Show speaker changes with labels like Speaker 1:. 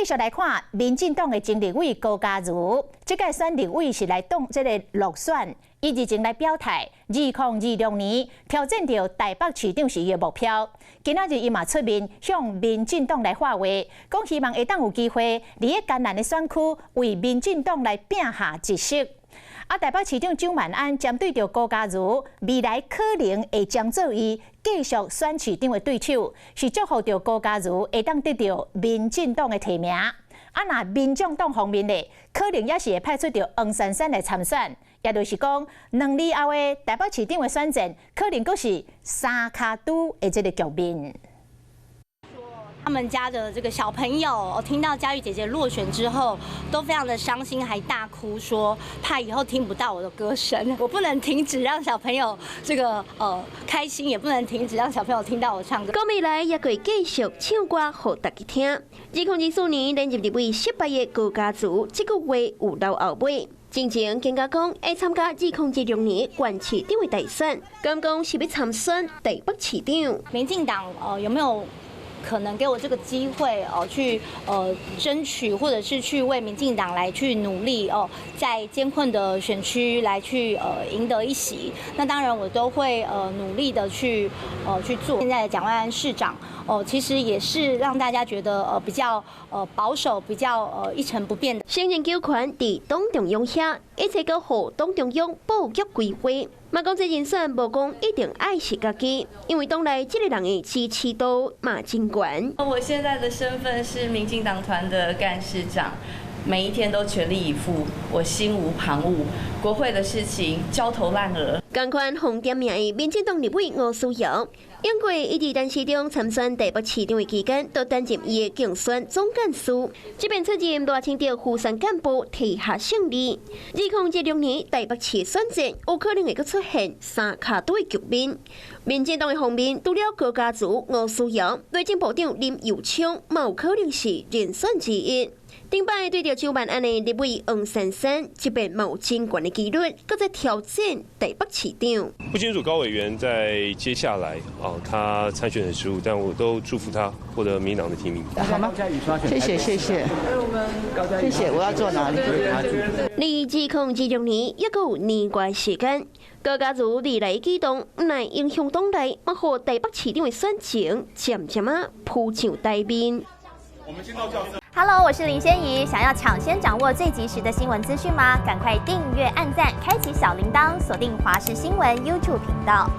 Speaker 1: 續來看民進黨的前立委高嘉瑜，這屆選立委是來擋這个落選，伊日前來表態，2026年挑戰著台北市長是伊的目標。今仔日伊嘛出面向民進黨來發話，講希望會當有機會佇咧艱難的選區為民進黨來拼下一席。啊，台北市長蔣萬安針對著高嘉瑜未來可能會將做伊繼續選市長的對手，是祝福著高嘉瑜會當得著民進黨的提名。啊，若民眾黨方面咧，可能也是會派出著黃珊珊來參選，也就是講，2年後的台北市長的選戰，可能閣是三跤拄的這个局面。
Speaker 2: 他們家的這個小朋友聽到嘉瑜姐姐落選之後，都非常的傷心，還大哭，說怕以後聽不到我的歌聲。我不能停止讓小朋友這個開心，也不能停止讓小朋友聽到我唱歌。
Speaker 3: 講未來也會繼續唱歌予大家聽。2024年連任立委失敗的高嘉瑜，這句話有留後尾。進前更加講會參加2026年縣市長的大選，敢講是欲參選台北市長。
Speaker 2: 民進黨有沒有可能給我這個機會哦，去爭取，或者是去為民進黨來去努力哦，在艱困的選區來去贏得一席。那當然我都會努力的去做。現在的蔣萬安市長哦，其實也是讓大家覺得比較保守、比較一成不變的。
Speaker 3: 承認糾權佇黨中央遐，一切閣予黨中央布局規劃。嘛講這人選無講一定愛是家己，因為黨內這个人的支持度嘛真懸。
Speaker 4: 我現在的身份是民進黨團的幹事長，每一天都全力以赴，我心無旁騖。國會的事情焦頭爛額。
Speaker 3: 仝款予點名的民進黨立委吳思瑤，因為伊佇陳時中參選台北市長的期間，都擔任伊的競選總幹事。這擺出任賴清德輔選幹部，提下勝利。2026年台北市選戰有可能會閣出現三跤拄的局面。民進黨的方面，除了高嘉瑜、吳思瑤，內政部長林右昌，嘛有可能是人選之一。頂擺對著蔣萬安的立委黃珊珊，這擺嘛有真懸的機率，閣再挑戰台北市長。
Speaker 5: 不清楚高委員在接下來啊，他參選的職務，但我都祝福他獲得民進黨的提名。
Speaker 6: 好嗎？謝謝謝謝，謝謝。我要坐哪裡？
Speaker 3: 離2026年猶閣有年外時間，高嘉瑜未來舉動，毋但影響黨內，嘛予台北市長的選情漸漸仔浮上台面。
Speaker 7: Hello，我是林仙怡。想要搶先掌握最及時的新聞資訊嗎？趕快訂閱、按讚、開啟小鈴鐺，鎖定華視新聞 YouTube 頻道。